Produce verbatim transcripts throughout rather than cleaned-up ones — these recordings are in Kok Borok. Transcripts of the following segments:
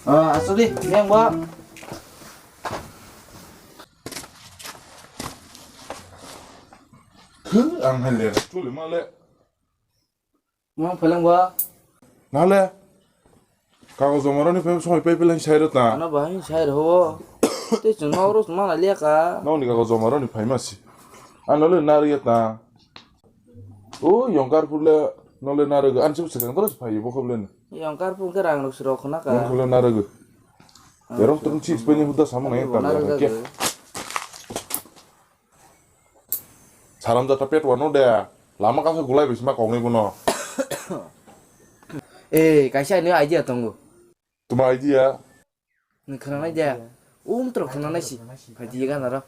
Ah, asuk di, yang ba. Ang hai le, chuli ma le. Mang phelang ba. Na le. Kago joma roni phe somoi pai phelang sai ro ta. Ano ba hin sai ro. Te chung no ro ma na le ka. Nong ni kago joma roni phai ma si. Ano le na ri ta. O yongkar pur le no le na ri ga. An chup sekang tro phai bo khob le. Yongkar pur ke rang rok siro khna ka. Nong khole na ri ga. Erong tung chi spe ni huda samung na ta. Saram jata pet wano de. Lama kasa gulai bisma kongni bono. Eh, kaisa ani idea tongo. Tuma idea? Nung khwnanai de. Um tro khwnanai si. Phai di gana ro.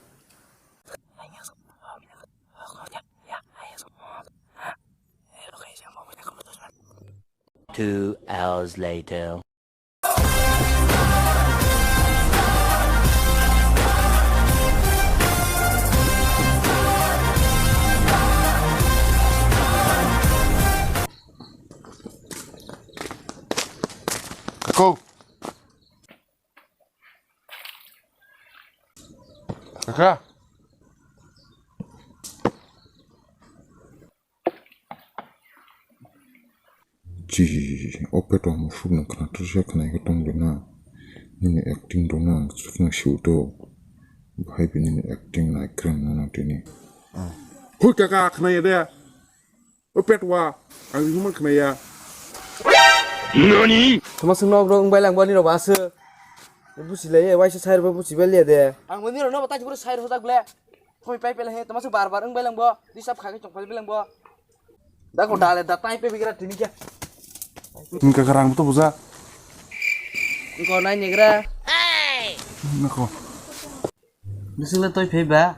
Two hours later. Kako. Kaka. Ji, o peto musuk no khna twi se khna khe tong de na. Nini acting rok no ang suk no siu do. Bahai bini acting nai krang no tini. Hui kaka khna ya de. O petwa, ang rihuma khna ya. Nani? Tama sung nok rok bai lang bani rok ba se. Busi le, wai se sai rok busi bai le de. Ang bani rok no ba tai buru sai rok dak le. Khoi pai pele he, tama se bar bar wng beleng bo, disap kha khe chong pai beleng bo. Da ko dale da tai pe bigra tini kya. Tini ka garang to buja. Ko nai nigra. Nako. Bising le toi phei ba.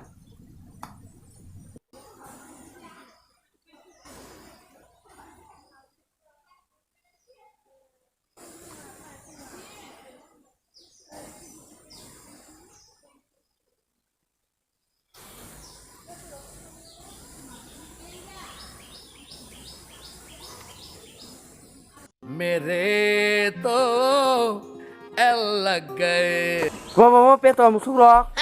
Mere to el lag gaye. Bo, bo, bo, peto musuk rok.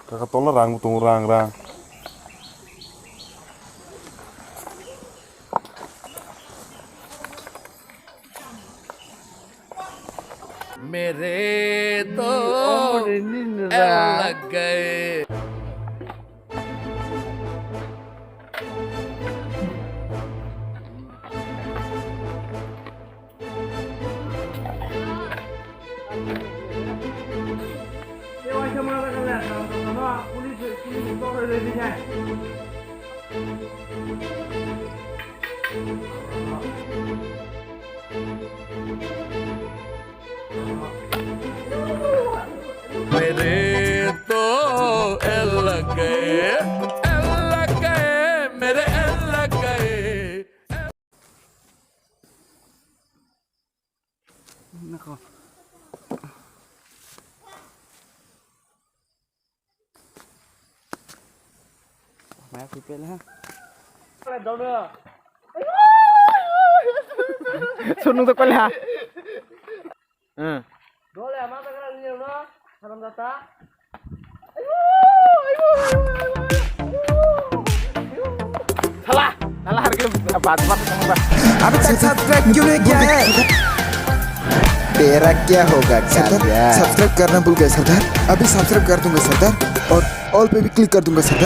Kaka tola rang bo tongo, rang, rang. Mere to el lag gaye. Mere to el lag gaye, el lag gaye, mere el lag gaye. Nako. Maya pipel ha. Sunung tak pala. Hmm. Dole ama tak kena ni no. Salam data. Salah, salah harga bat bat. Abhi tak subscribe kyun nahi kiya hai? Tera kya hoga, Sardar, sir? Subscribe karna bhul gaye, Sardar. Abhi subscribe kar dunga, Sardar. Aur all pe bhi click kar dunga, Sardar.